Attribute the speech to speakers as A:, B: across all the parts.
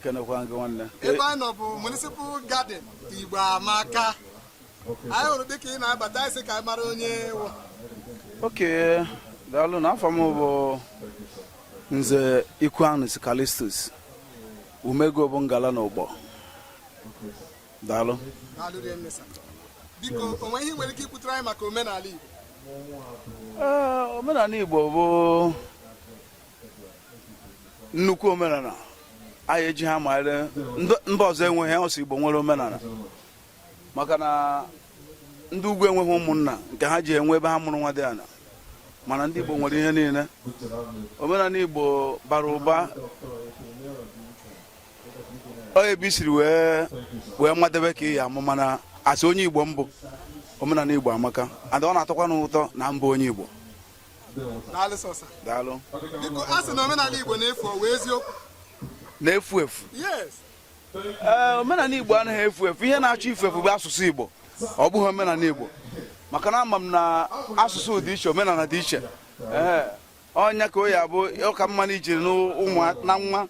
A: Ekenekwa gị, nwanne.
B: Ebe anyị nọ bụ Municipal Garden. Igbo Amaka. Anyị hụrụ dịka ị na-abata, anyị sị ka anyị mara onye wụ.
A: Okay, daalụ. Na afọ m bụ Nze Ikwanus Calistus Umego bụ ngala na ụgbọ. Daalụ.
B: Daalụ rinne, sir. Biko, o nwere ihe ị nwere ike ikwutere anyị maka omenala Igbo?
A: Ee, omenala Igbo bụ nnukwu omenala anyị eji ha mara mba ọzọ enweghị. Ọsọ Igbo nwere omenala, maka na ndị ugwu enweghị ụmụnna nke ha ji enwe ebe ha mụrụ nwa dị ala, mana ndị Igbo nwere ihe niile. Omenala Igbo bara ụba. Ọ ebe i siri wee madebe ka ị ya amụ, mana asị onye Igbo mbụ, omenala Igbo amaka, and ọ na-atọkwa n'ụtọ na mbụ onye Igbo.
B: Daalụ sọsa.
A: Daalụ.
B: Biko, a sị na omenala Igbo na-efu, ọ wee eziokwu?
A: Na-efu efu?
B: Yes.
A: Ee, omenala Igbo anaghị efu efu. Ihe na-achọ ifu efu bụ asụsụ Igbo, ọ bụghị omenala Igbo, maka na ama m na asụsụ dị iche, omenala dị iche. Ee, ọnya ka o ya bụ ọka mma na ijiri na nwa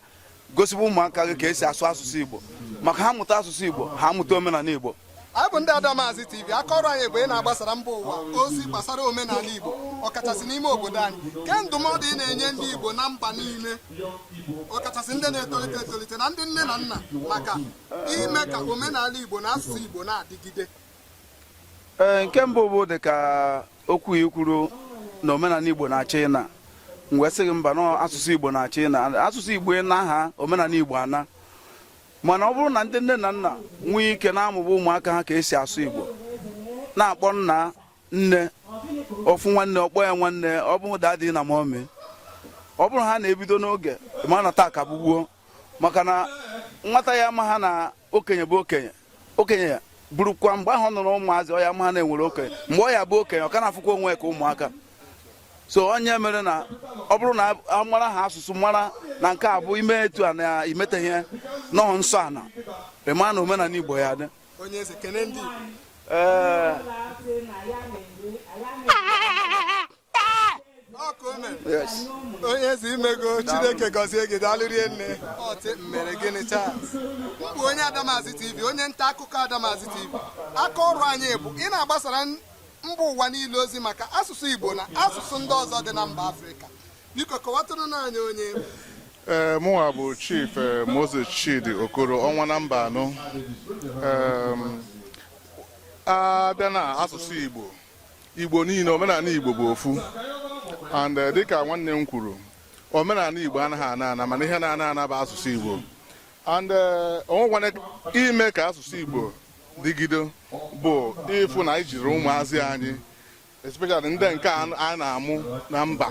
A: gosikwa ụmụaka gị ka esi asụ asụsụ Igbo, maka ha mụta asụsụ Igbo, ha mụta omenala Igbo.
B: Anyị bụ ndị Adamazi TV. Aka ọrụ anyị bụ ị na-agbasara mba ụwa ozi gbasara omenala Igbo, ọkachasị n'ime obodo anyị. Ke ndụmọdụ ị na-enye ndị Igbo na mba niile, ọkachasị ndị na-etolite etolite na ndị nne na nna, maka ime ka omenala Igbo na asụsụ Igbo na-adịgide?
A: Ee, nke mbụ bụ dịka okwu i kwuru na omenala Igbo na-achọ ịna, m wee sị gị mba, na asụsụ Igbo na-achọ ịna. Asụsụ Igbo na aha omenala Igbo ana, mana ọ bụrụ na ndị nne na nna nwee ike na-amụba ụmụaka ha ka esi asụ Igbo, na-akpọ nna, nne, ofu nwanne, ọkpọ ya nwanne, ọ bụghị daddy na mummy. Ọ bụrụ ha na-ebido n'oge ma na taa ka bụgbuo, maka na nwata ya ama ha na okenye bụ okenye, okenye burukwa mgbe ahụ ọ nọrọ ụmụazị, ọ ya ama ha na-enwere okenye. Mgbe ọ ya bụ okenye, ọ ka na-afụkwa onwe ya ka ụmụaka. So onye mere na ọ bụrụ na a mara ha asụsụ, mara na nke a bụ ime etu a na imeteghi nọọ nsọ ana, ịma na omenala Igbo ya dị.
B: Onye eze, kene ndị Igbo.
A: Ee.
B: Ọ ka o mere.
A: Yes.
B: Onye eze, imego. Chineke gọzie gị. Daalụ rie nne. Ọtị mere gịnị, Charles? M bụ onye Adamazi TV, onye nta akụkọ Adamazi TV. Aka ọrụ anyị bụ ị na-agbasara mba ụwa niile ozi maka asụsụ Igbo na asụsụ ndị ọzọ dị na mba Afrịka. Biko, kọwatụrụ anyị onye.
C: Ee, mụnwa bụ Chief Moses Chidi Okoro, ọnwa na mba anọ. Abịa na asụsụ Igbo, Igbo niile, omenala Igbo bụ ofu, and dịka nwanne m kwuru, omenala Igbo anaghị ana ana, mana ihe na-ana ana bụ asụsụ Igbo, and onwekwana ime ka asụsụ Igbo dịgide bụ ịfụ na anyị jiri ụmụazị anyị, especially ndị nke a na-amụ na mba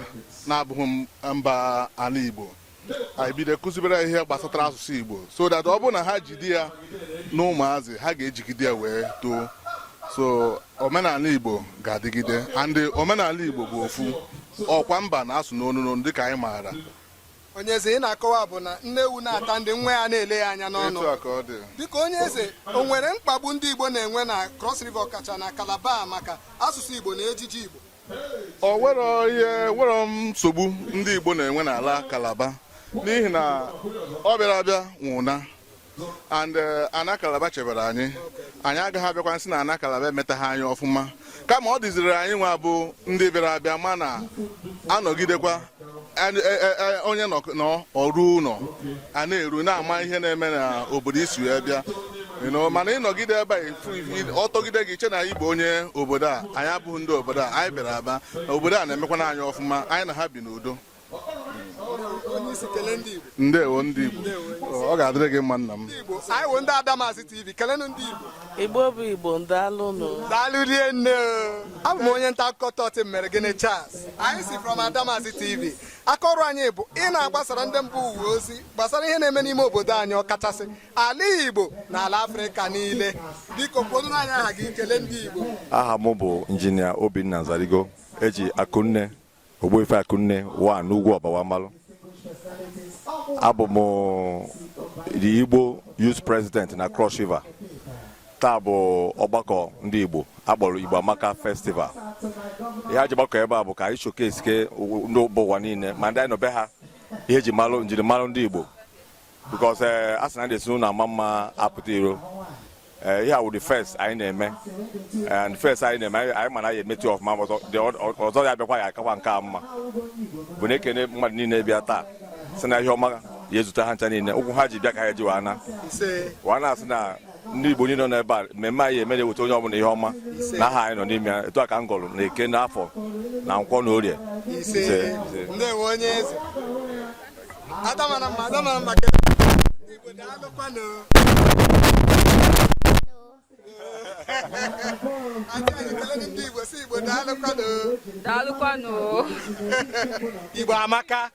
C: na-abụghị mba ala Igbo, anyị bido kụzibere ihe gbasatara asụsụ Igbo, so that ọ bụrụ na ha jide ya na ụmụazị, ha ga-ejigide ya wee too. So omenala Igbo ga-adịgide, and omenala Igbo bụ ofu, ọkwa mba na-asụ n'onu n'onu dịka anyị maara.
B: Onye eze, ị na-akọwa bụ na nne ewu na-ata ndị nwa ya na-ele ya anya n'ọnụ.
C: Etu a ka ọ dị.
B: Biko, onye eze, o nwere mkpagbu ndị Igbo na-enwe na Cross River, ọkacha na Calabar, maka asụsụ Igbo na ejiji Igbo?
C: O nwere ihe nwere nsogbu ndị Igbo na-enwe n'ala Calabar, n'ihi na ọ bịara abịa nwụna, and ana Calabar chebere anyị. Anyị agaghị abịakwa nsị na ana Calabar emetaghị anyị ọfụma, kama ọ dịziri anyị nwa bụ ndị bịara abịa ma na anọgidekwa onye nọ n'ọrụ ụlọ a na-eru na-ama ihe na-eme n'obodo isi wee bịa. Mana ịnọgide ebe a, ọ tọgide gị che na anyị bụ onye obodo a. Anyị abụghị ndị obodo a, anyị bịara aba na obodo a na-emekwana anyị ọfụma. Anyị na ha bi n'udo.
B: Onye isi, kelee ndị Igbo.
C: Ndewo, ndị Igbo. Ọ ga-adịrị gị mma, nna m.
B: Ndị Igbo, anyị wụ ndị Adamazi TV. Kelenụ ndị Igbo.
D: Igbo bụ Igbo, ndalụnụ.
B: Daalụ rie nne. Abụ m onye nta akụkọ Tọtị mere gịnị, Charles. Anyị si from Adamazi TV. Aka ọrụ anyị bụ ị na-agbasara ndị mba ụwa ozi gbasara ihe na-eme n'ime obodo anyị, ọkachasị ala Igbo na ala Afrịka niile. Biko, kwuonụrụ anyị aha gị, kelee ndị Igbo.
E: Aha m bụ Injinia Obinna Zarigo, eji Akụnne Ogbuefi Akụnne wa n'ugwu Ọbawa Mmalụ. Abụ m the Igbo Youth President na Cross River. Taa bụ ọgbakọ ndị Igbo akpọrọ Igbo Amaka Festival. Ihe a ji gbakọ ebe a bụ ka anyị showcase ke ndị mba ụwa niile, ma ndị anyị nọ be ha, ihe eji malụ njirimara ndị Igbo. Because a sị na ndị esi na ama mma apụta iro. Ihe a wụ the first anyị na-eme, and first anyị na-eme, anyị ma na anyị emetụ ọfụma. Ọzọ ya bịakwa, ya akakwa nke a mma. Bụ na-ekene mmadụ niile bịa taa, sị na ihe ọma ya ezute ha ncha niile. Ụkwụ ha ji bịa ka ha ji wee na
B: Ise.
E: Wee na-asị na ndị Igbo niile nọ n'ebe a, mmemme anyị eme na-eweta onye ọbụla ihe ọma na aha anyị nọ n'ime ya. Etu a ka m gọrụ na Eke, n'Afọ, na Nkwọ na Orie.
B: Ise.
E: Ise, ise.
B: Ndewo, onye eze. Adamara mma, adamara mma. Ndị Igbo, daalụkwanụ. Aunty anyị, kelere ndị Igbo, si Igbo daalụkwanụ.
F: Daalụkwanụ.
B: Igbo amaka.